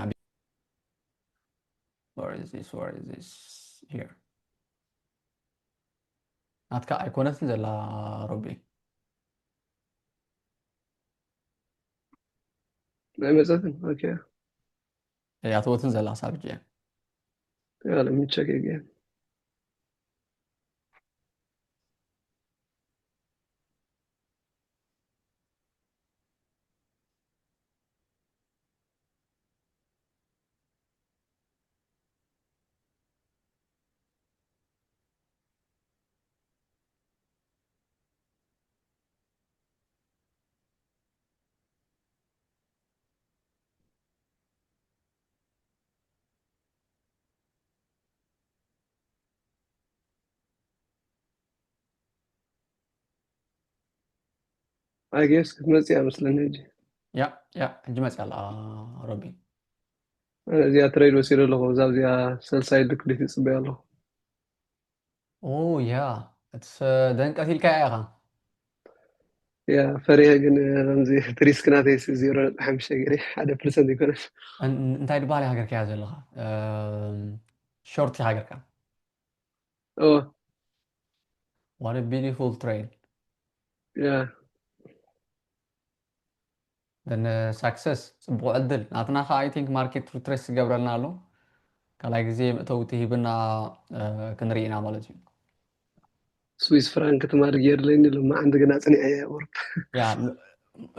where is this where is this here ናትካ ኣይኮነትን ዘላ ሮቢ ኣይመፀትን okay እያ ትወትን ዘላ ሳብጅ yeah let me check again I guess ክትመፅእ እያ መስለኒ ሕጂ ያ ያ ሕጂ መፅያ ኣላ ሮቢ እዚኣ ትሬድ ወሲደ ኣለኹ እዛ እዚኣ ሰልሳይ ልክሊት ይፅበያ ኣለኹ ኦ ያ እትስ ደንቀት ኢልካ ኢኻ ያ ፈሪሀ ግን ከምዚ እቲ ሪስክ ናተይ ዜሮ ነጥቢ ሓሙሽተ ገይረ ሓደ ፐርሰንት ይኮነስ እንታይ ድባል ሃገርካ እያ ዘለኻ ሾርት ሃገርካ ኦ What a beautiful trade. Yeah. Then uh, success. ጽቡቕ ዕድል ናትና ከ I think market retrace ይገብረልና ኣሎ። ካልኣይ ግዜ መእተውቲ ሂብና ክንርኢና ማለት እዩ። ስዊስ ፍራንክ ትማሊ ገይርለኒ ሎማዓንቲ ግን ኣፅኒዐያ ቁርብ ያ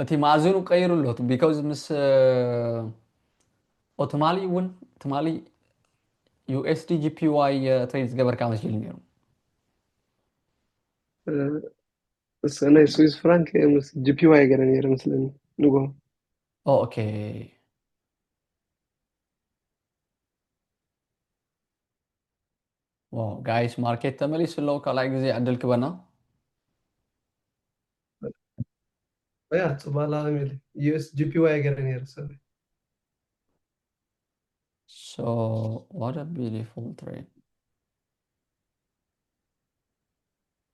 እቲ ማእዝኑ ቀይሩ ኣሎ because ምስ ኦ ትማሊ እውን ትማሊ USD JPY ትሬድ ዝገበርካ መሲሉ ነይሩ እስ ናይ ስዊስ ፍራንክ ምስ JPY ገለ ነይረ መስለኒ ንጎ ኦኬ ዋው ጋይስ ማርኬት ተመሊሱ ኣሎ ካልኣይ ግዜ ዕድል ክበና ያ ጽባላ ሚል US JPY ገለ ነይረ ሰሪ So what a beautiful trade.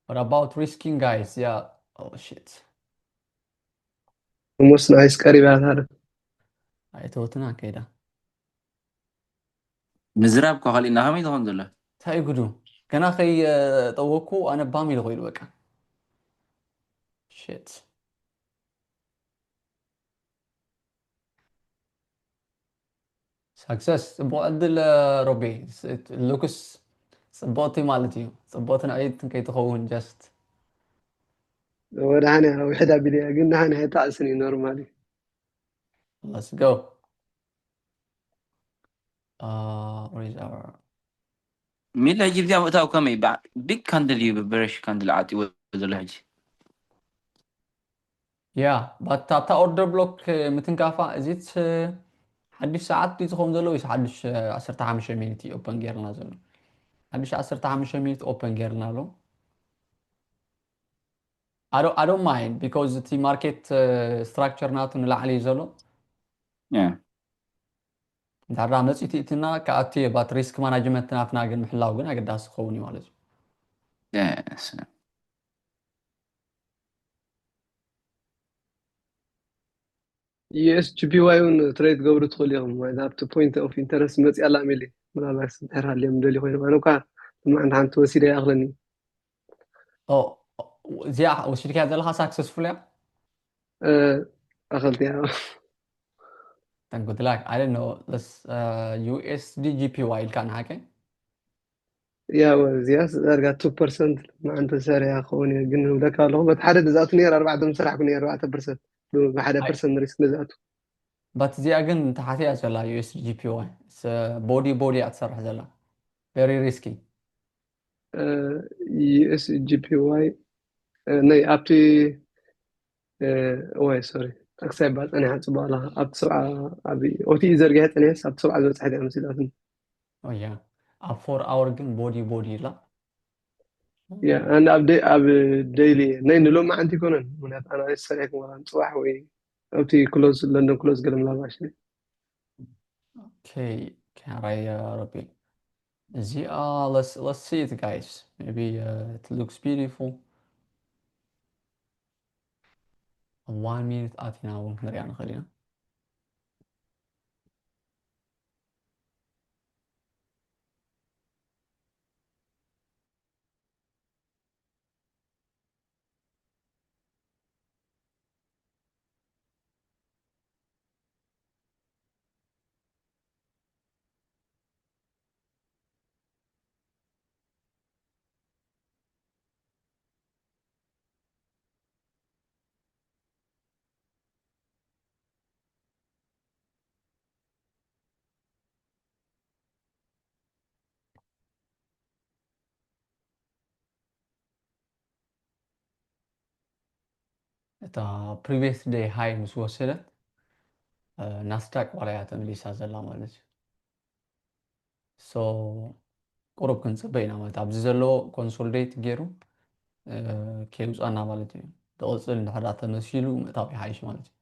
What about risking guys? Yeah. Oh shit. ሞስ ናይስ ቀሪባ ታለ ኣይተወትና ከይዳ ምዝራብ እኮ ከሊእና ከመይ ትኾን ዘሎ እንታይ ጉዱ ገና ከይጠወኩ ኣነ ባም ኢሉ ኮይሉ በቃ shit success ጽቡቕ ዕድል ሮቤ ሉክስ ጽቡቕቲ ማለት እዩ ጽቡቕቲ ንዕይት ከይትኸውን just ወደ ሃነ ውሕድ ኣቢልያ ግን ንሃነ ኣይጣዕስን እዩ ኖርማል እዩ let's go uh, where is our ሚለ ሕጂ እዚኣ ምእታው ከመይ ቢግ ካንድል እዩ ብበረሽ ካንድል ዓጢዎ ዘሎ ሕጂ ያ but ኣብታ ኦርደር ብሎክ ምትንካፋ እዚት ሓድሽ ሰዓት ድዩ ዝኸውን ዘሎ ወይስ ሓድሽ ዓሰርተ ሓሙሽተ ሚኒት እዩ ኦፐን ጌርና ዘሎ ሓድሽ ዓሰርተ ሓሙሽተ ሚኒት ኦፕን ጌርና ኣሎ። I don't mind because እቲ ማርኬት ስትራክቸር ናቱ ንላዕሊ እዩ ዘሎ። Yeah. እንድሕር ደኣ መፂኡ ትእትና ክኣቱ እየ፣ ባት ሪስክ ማናጅመንት ናትና ግን ምሕላው ግን ኣገዳሲ ክኸውን እዩ ማለት እዩ። Yes. ዩኤስጂፒዋይ እውን ትሬድ ገብሩ ትኽእሉ ኢኹም። ኣብቲ ፖይንት ኦፍ ኢንተረስት መፅያ ኣላ ሚሊ ምናልባት እንድሕር ሃልዮም ደልዩ ኮይኖም፣ ኣነ እኳ ልማዓንቲ ሓንቲ ወሲደ ይኣኽለኒ። እዚኣ ወሲድካያ ዘለኻ ሳክሰስፉል እያ? ኣኸልቲ እያ። Then good luck. I don't know. Let's uh, U S D G P Y ኢልካ ንሓቀ? ያ እዚኣስ ዳርጋ ቱ ፐርሰንት ልማዓንቲ ሰሪያ ክኸውን እየ ግን እብለካ ኣለኹ። በቲ ሓደ ዝኣቱ ነይር ኣርባዕተ ምሰራሕኩ ነይር ኣርባዕተ ፐርሰንት ብሓደ ፐርሰንት ሪስክ ንዝኣቱ። ባት እዚኣ ግን ተሓትያ ዘላ U S D G P Y ቦዲ ቦዲ እያ ትሰርሕ ዘላ። Very risky. U S G P Y ናይ ኣብቲ ወይ ሶሪ ኣክሳይ ባል ጸኒሓ ጽቡቅ ኣለኻ ኣብቲ ሰብዓ ኣብ ኦቲ ዘርጊሐ ጸኒሐስ ኣብቲ ሰብዓ ዝበጽሐት እያ መሲላትኒ። ያ ኣብ ፎር ኣወር ግን ቦዲ ቦዲ ኢላ። ያ ኣነ ኣብ ደይ ኣብ ደይሊ ናይ ንሎሚ ዓንቲ ይኮነን ምክንያት ኣና ሰሪሐ ክመራ ጽባሕ ወይ ኣብቲ ክሎዝ ለንደን ክሎዝ ገለ ምናልባሽ Okay, can I uh, repeat? እዚኣ let's let's see it guys. Maybe uh, it looks beautiful. One minute ኣቲና እውን ክንሪኣ ንኽእል ኢና። እታ previous day high ምስ ወሰደት ናስዳቅ ዋላ እያ ተመሊሳ ዘላ ማለት እዩ። So ቁሩብ ክንፅበ ኢና ማለት ኣብዚ ዘሎ ኮንሶሊዴት ገይሩ ከይውፃና ማለት እዩ። ዝቕፅል እንድሕር ተመሲሉ ምእታው ይሓይሽ ማለት እዩ።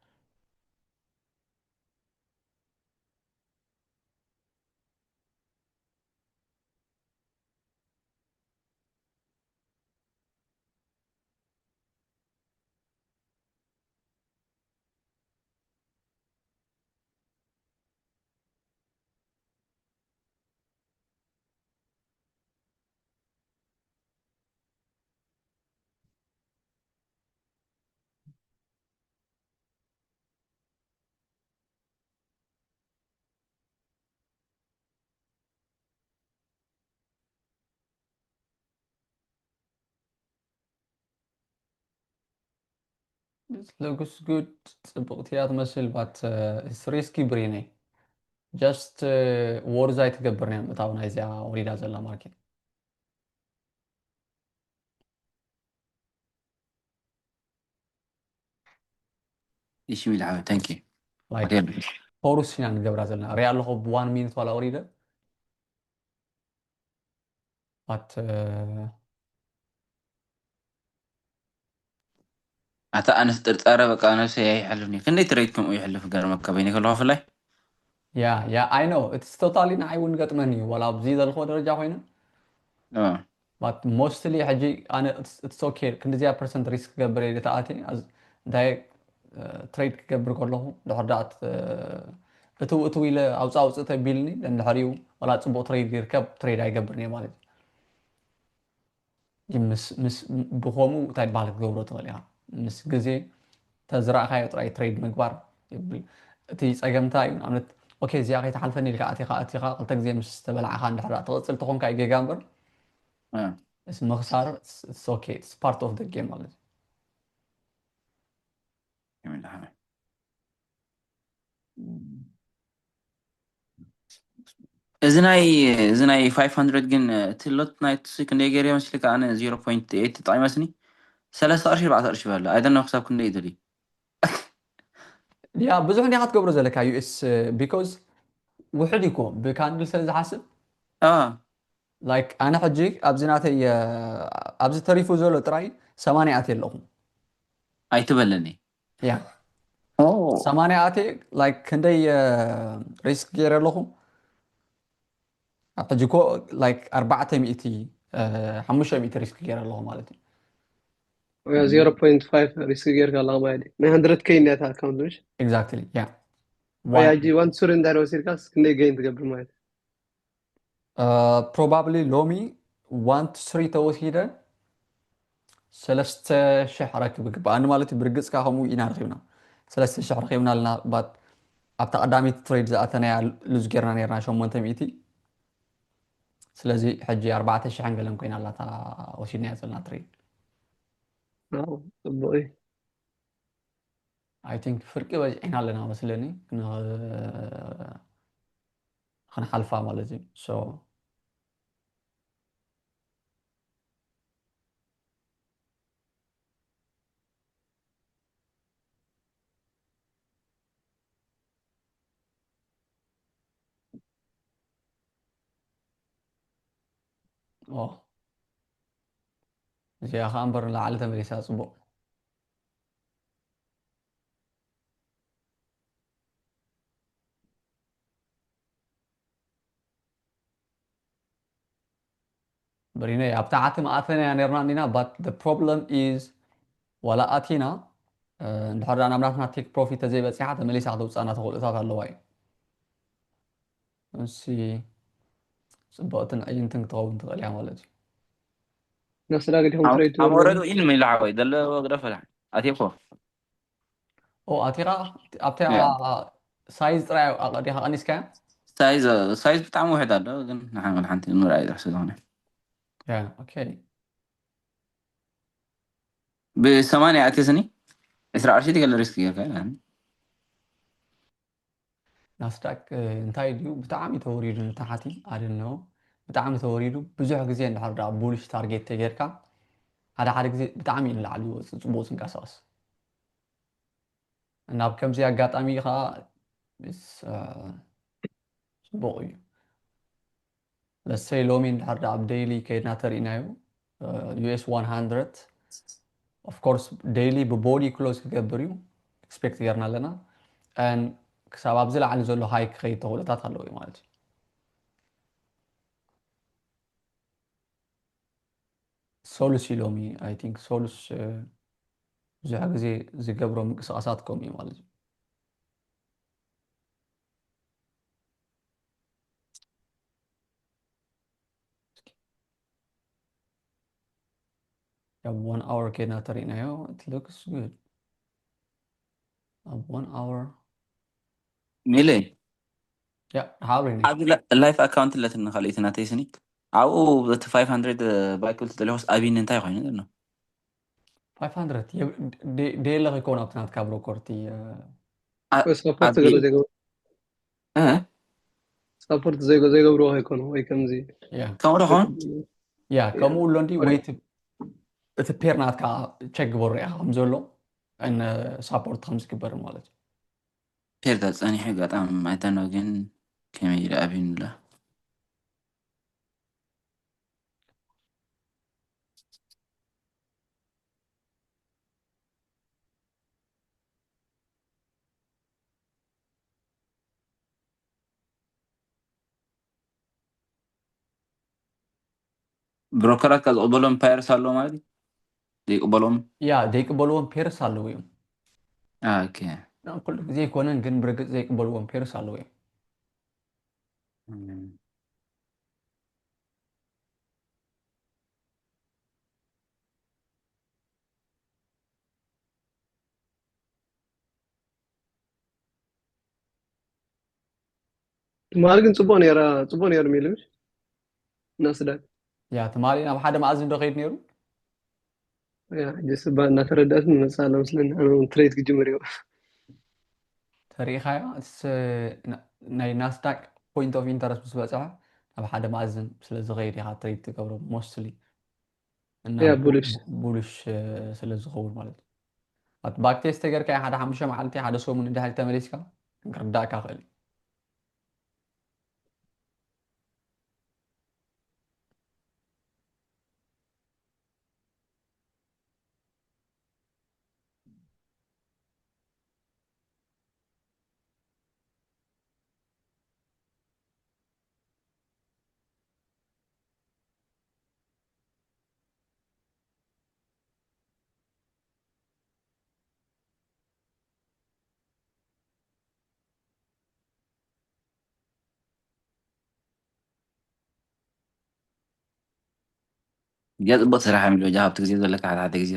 It looks good. ጽብቕቲ እያ ትመስል but it's risky ብሬነይ just ወርዝ ኣይትገብርን እያ ምእታው ናይዚኣ ወሪዳ ዘላ ማርኬት። ይሽሚል ሓወይ thank you። Like ፎርስ ኢና ንገብራ ዘለና ሪኣ ኣለኹ ብዋን ሚኒት ዋላ ወሪደ but ኣታ ኣነስ ጥርጣረ በቃ ነብሰይ ኣይሕልፍኒ ክንደይ ትረይት ከምኡ ይሕልፍ ገርመካ በይኒ ከለኹ ብፍላይ ያ ያ I know it's totally ንዓይ እውን ገጥመኒ እዩ ዋላ ኣብዚ ዘለኹዎ ደረጃ ኮይኑ but mostly ሕጂ ኣነ it's okay ክንዲዚኣ ፐርሰንት ሪስክ ክገብር እየ ተኣትየ እንታይ ትሬድ ክገብር ከለኹ ድሕር ደኣ እትው እትው ኢለ ኣውፅእ ኣውፅእ ተቢልኒ እንድሕሪኡ ዋላ ፅቡቅ ትሬድ ይርከብ ትሬድ ኣይገብርን እየ ማለት እዩ። ምስ ምስ ብኸምኡ እንታይ በሃል ክትገብሮ ትኽእል ኢኻ ምስ ግዜ ተዝረእኻዮ ጥራይ ትሬድ ምግባር ይብል። እቲ ፀገም እንታይ እዩ ንኣብነት okay እዚኣ ከይትሓልፈኒ ኢልካ ኣቲኻ ኣቲኻ ክልተ ግዜ ምስ ተበላዕኻ እንድሕር ትቕፅል ተኾንካ እዩ ጌጋ እምበር ምኽሳር okay part of the game ማለት እዩ። እዚ ናይ እዚ ናይ ፋይቭ ሃንድረድ ግን እቲ ሎት ናይ ትሱ ክንደይ ገይረ መስልካ ኣነ ዜሮ ፖይንት ኤይት ተጠቂመስኒ ሰለስተ ቅርሺ ኣርባዕተ ቅርሺ በለ ኣይደነ ክሳብ ክንደይ ይደሊ ያ ብዙሕ እንዲኻ ትገብሮ ዘለካ ዩኤስ because ውሕድ እኮ ብካንድል ስለ ዝሓስብ like ኣነ ሕጂ ኣብዚ ናተይ እ፣ ኣብዚ ተሪፉ ዘሎ ጥራይ ሰማንያ ኣትየ ኣለኹ። ኣይትበለኒ። ያ ሰማንያ ኣትየ like ክንደይ ሪስክ ገይረ ኣለኹ? ኣብ ሕጂ ኮ like ኣርባዕተ ሚእቲ ሓሙሽተ ሚእቲ ሪስክ ገይረ ኣለኹ ማለት እዩ። ዜሮ ፖይንት ፋይቭ ሪስክ ጌርካ ኣለካ ማለት እዩ። ናይ ሃንድረድ ኬይ እንዲያ እታ ኣካውንት ምሽ? Exactly yeah ወይ ሕጂ ዋን ሱሪ እንዳለ ወሲድካስ ክንደይ ገይን ትገብር ማለት እዩ? Probably ሎሚ ዋን ቱ ስሪ ተወሲደ ሰለስተ ሽሕ ረክብ ግባኣኒ ማለት እዩ። ብርግፅካ ከምኡ ኢና ረኪብና ሰለስተ ሽሕ ረኪብና ኣለና። ባት ኣብታ ቀዳሚት ትሬድ ዝኣተናያ ሉዝ ጌርና ነርና ሸሞንተ ሚእቲ። ስለዚ ሕጂ ኣርባዕተ ሽሕን ገለን ኮይና ኣላታ ወሲድናያ ዘለና ትሬድ። ጽቡቅ እዩ። I think ፍርቂ በዚሕና ኣለና መስለኒ ን- ክንሓልፋ ማለት እዩ። So ኦ እዚኣ ከዓ እምበር ንላዕሊ ተመሊሳ ፅቡቅ። ብሪነ ኣብ ታሕቲ መኣተናያ ነርና እንዲና but the problem is ዋላ ኣቲና እንድሕር ዳ ናብ ናትና ቴክ ፕሮፊት ተዘይበፂሓ ተመሊሳ ክተውፅኣና ተኽእሎታት ኣለዋ እዩ። እሲ ፅብቕትን ዕይንትን ክትኸውን ትኽእል እያ ማለት እዩ። ናስዳ ገዲኹም ትረይቱ ኣሞረዱ ኢን ሚላ ሓወይ ዘለዎ ግደፈላ ኣቴኮ ኦ ኣቲኻ ኣብታ ሳይዝ ጥራይ ኣቀዲኻ ቀኒስካያ? ሳይዝ ሳይዝ ብጣዕሚ ውሕድ ኣሎ ግን ንሓንክል ሓንቲ ምርኣይ ዝሕ ስለሆነ ያ ኦኬ ብሰማንያ ኣትስኒ ዕስራ ቅርሺ ትገለ ሪስክ ጌርካ ናስዳቅ እንታይ ድዩ ብጣዕሚ ተወሪዱ ንታሓቲ ኣደነው ብጣዕሚ ተወሪዱ ብዙሕ ግዜ እንድሕር ዳ ቡልሽ ታርጌት ተጌርካ ሓደ ሓደ ግዜ ብጣዕሚ ንላዕሊ ይወፅእ ፅቡቅ ዝንቀሳቀስ ናብ ከምዚ ኣጋጣሚ ከዓ ጽቡቅ እዩ። ለሰይ ሎሚ እንድሕር ዳ ኣብ ዴይሊ ከይድና ተሪእናዮ US one hundred of course ዴይሊ ብቦዲ ክሎዝ ክገብር እዩ ኤክስፔክት ገርና ኣለና። ክሳብ ኣብዚ ላዕሊ ዘሎ ሃይ ክኸይድ ተኽእሎታት ኣለዎ እዩ ማለት እዩ። ሶሉስ ኢሎሚ I think ሶሉስ ብዙሕ ግዜ ዝገብሮ ምንቅስቃሳት ከምኡ እዩ ማለት እዩ። ኣብ one hour ከይድና ተሪእናዮ it looks good ኣብ one hour ሚለ ያ ሓብሪኒ ኣብዚ ላይፍ ኣካውንት ኣለትኒ ካልእቲ ናተይ ስኒ ኣብኡ እቲ ፋይቭ ሃንድረድ ባይክል ተጠሊኮስ ኣብኒ እንታይ ኮይኑ ዘሎ ፋይቭ ሃንድረድ ደየለ ከይከውን ኣብቲ ናትካ ብሮኮርቲ ሳፖርት ገለ ዘይገብሩ ሳፖርት ዘይገብርዎ ከይኮኑ ወይ ከምዚ ከምኡ ዶ ኸውን ያ ከምኡ ኣሎ እንዲ ወይ እቲ ፔር ናትካ ቸክ ግበሩ ኢኻ ከም ዘሎ ሳፖርት ከም ዝግበር ማለት እዩ ፔር ተጸኒሑ ጋጣም ኣይተነው ግን ከመይ ኢሉ ኣብዩኒ ኣሎ ብሮከራት ካብ ዝቕበሎም ፓየርስ ኣለዎ ማለት እዩ ዘይቅበሎም ያ ዘይቅበልዎም ፔርስ ኣለዉ እዮም ኦኬ ኩሉ ግዜ ኣይኮነን ግን ብርግፅ ዘይቅበልዎም ፔርስ ኣለዉ እዮም ትማሊ ግን ፅቡቅ ነራ ፅቡቅ ነሩ ሚሉ ናስዳቅ ያ ትማሊ ናብ ሓደ መኣዝን ዶ ከይድ ነሩ ጅስባ እናተረዳእት ንመፅእ ኣሎ ምስለኒ ኣነ እውን ትሬድ ክጅምር እዩ ተሪኢኻዮ ናይ ናስዳቅ point of interest ምስ በፅሐ ናብ ሓደ መኣዝን ስለ ዝኸይድ ኢኻ ትሬድ ትገብሮ mostly ያ ቡልሽ ቡልሽ ስለ ዝኸውን ማለት እዩ ባክቴስ ተገርካ ሓደ ሓሙሽተ መዓልቲ ሓደ ሰሙን እንድሕሪ ተመሊስካ ክርዳእካ ክእል እዩ ያ ጽቡቅ ስራሕ ሚሎጃ፣ ኣብቲ ግዜ ዘለካ ሓደ ሓደ ግዜ